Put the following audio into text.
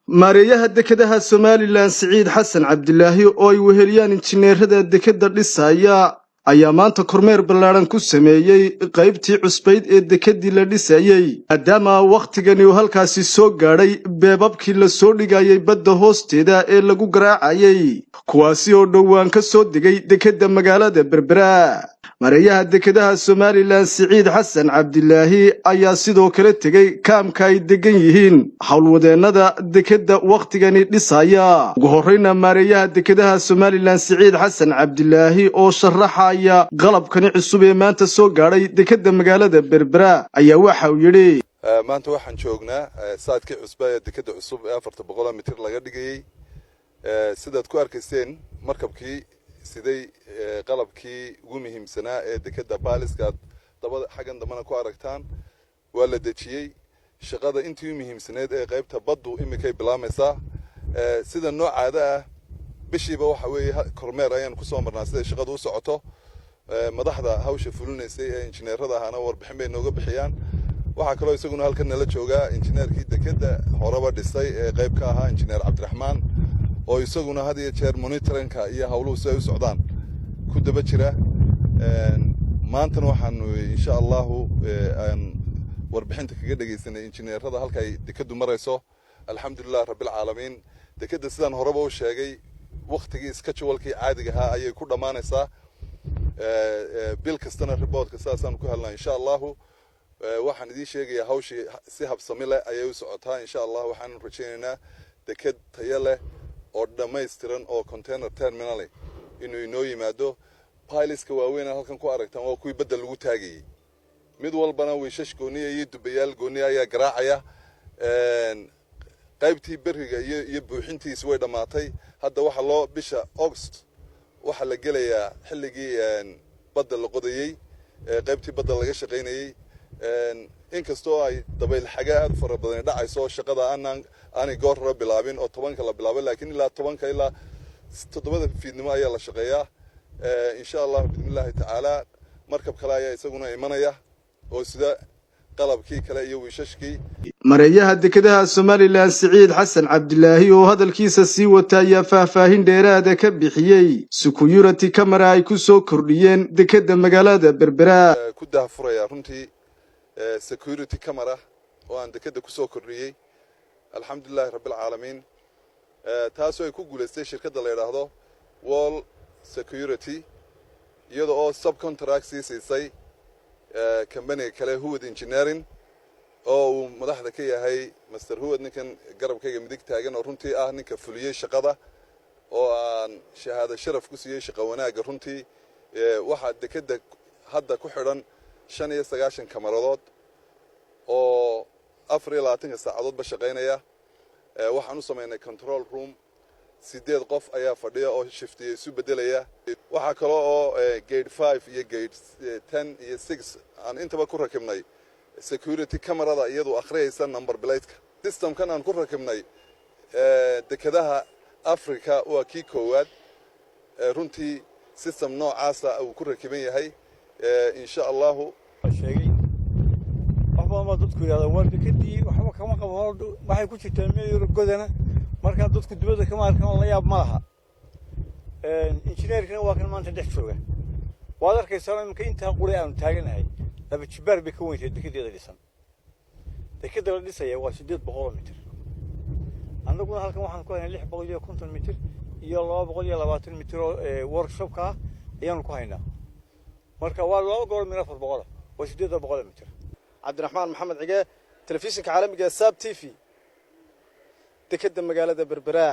Maareeyaha dekedaha Somaliland Siciid Xasan Cabdilaahi oo ay weheliyaan injineerada dekeda dhisaya ayaa maanta kormeer ballaadhan ku sameeyey qaybtii cusbayd ee dekedii la dhisayey, maadaama wakhtigani uu halkaasi soo gaadhay beebabkii la soo dhigayay badda hoosteeda ee lagu garaacayay, kuwaasi oo dhowaan ka soo degay dekedda magaalada Berbera. Maareeyaha dekedaha Somaliland Siciid Xasan Cabdilaahi ayaa sidoo kale tegey kaamka ay degan yihiin howlwadeennada dekedda wakhtigani dhisaya. Ugu horreyna, maareeyaha dekedaha Somaliland Siciid Xasan Cabdilaahi oo sharaxaya qalabkani cusub ee maanta soo gaadhay dekedda magaalada Berbera ayaa waxa uu yidhi: Maanta waxaan joognaa site-kii cusba ee dekedda cusub ee 400 mitir laga dhigayey. Sidaad ku arkayseen, markabkii siday qalabkii ugu muhiimsanaa ee dekedda piles-ka aad dabada xaggan dambena ku aragtaan waa la dejiyey. Shaqada intii u muhiimsaneyd ee qaybta baddu iminkay bilaamaysaa. Sida noocaada ah, bishiiba waxa weeye kormeer ayaan kusoo marnaa siday shaqadu u socoto. Madaxda hawsha fulinaysay ee injineerada ahaana warbixin bay nooga bixiyaan. Waxaa kaloo isaguna halkan nala joogaa injineerkii dekedda horeba dhisay ee qayb ka ahaa, Injineer Cabdiraxmaan, oo isaguna had iyo jeer monitoring-ka iyo hawluhu si ay u socdaan ku daba jira. Maantana waxaanu, insha Allahu, aan warbixinta kaga dhegaysanay injineerada halkay dekeddu marayso. Alxamdulilah rabbilcaalamiin, dekedda sidaan horeba u sheegay, waktigii schedule-kii caadiga ahaa ayay ku dhammaanaysaa. Bil kastana report-ka sidaasaan ku helnaa, insha Allahu. Waxaan idiin sheegayaa, hawshii si habsami leh ayay u socotaa. Insha Allah, waxaanu rajaynaynaa deked tayo leh oo dhammaystiran oo container terminal inuu inoo yimaado. Piles-ka waaweyn halkan ku aragtaan waa kuwii badda lagu taagayey. Mid walbana wiishash gooniya iyo dubayaal gooniya ayaa garaacaya. Qaybtii beriga iyo buuxintiisi way dhammaatay. Hadda waxaa loo bisha August waxaa la gelayaa xilligii badda la qodayey, qaybtii badda laga shaqaynayey. Inkastoo ay dabayl xagaa aad u fara badani dhacayso, shaqada aanaan aanay goor hore bilaabin oo 10-ka la bilaabo, laakiin ilaa 10-ka ilaa 7-da fiidnimo ayaa la shaqeeyaa, insha Allah bismillaahi tacaala. Markab kale ayaa isaguna imanaya oo sida qalabkii kale iyo wiishashkii. Mareeyaha dekedaha Somaliland Siciid Xasan Cabdilaahi oo hadalkiisa sii wata ayaa faahfaahin dheeraada ka bixiyey security camera ay ku soo kordhiyeen dekedda magaalada Berbera. Ku daahfuraya runtii security camera oo aan dekedda ku soo kordhiyey, alxamdulilahi rabbilcaalamiin, taasoo ay ku guulaystay shirkadda la yidhaahdo Wall Security, iyada oo subcontract sii siisay company-ga kale, Huwad Engineering, oo uu madaxda ka yahay Master Huwad, ninkan garabkayga midig taagan, oo runtii ah ninka fuliyey shaqada oo aan shahaado sharaf ku siiyey shaqa wanaagga. Runtii waxaa dekedda hadda ku xidhan 95 kamaradood oo 24-ka saacadoodba shaqaynaya. Waxaan u samaynay control room, sideed qof ayaa fadhiya oo shift-iya isu beddelaya. Waxaa kale oo gate 5 iyo gate 10 iyo 6 aan intaba ku rakibnay security camerada, iyadu akhriyaysa number plate-ka. System-kan aan ku rakibnay dekedaha Africa waa kii koowaad runtii system noocaasa uu ku rakiban yahay, insha Allahu. Sheegay wax badan baa dadku yidhahdaa, war dekedii waxba kama qabo, waxay ku jirtaa meel yaro godana. Markaa dadku dibadda kama arkaan, la yaab ma laha. Injineerkana waa kan maanta dhex jooga, waad arkaysaa. Iminka intaa quri aanu taaganahay laba jibaar bay ka weyntahay dekedeeda dhisan. Dekeda la dhisaya waa 800 mitir. Annaguna halkan waxaan ku haynaa 650 mitir iyo 220 mitir oo workshop-ka ah ayaanu ku haynaa. Marka waa laba goor min 400, waa 800 mitir. Cabdiraxmaan Maxamed Cige, telefishinka caalamiga ee Saab TV, dekedda magaalada Berbera.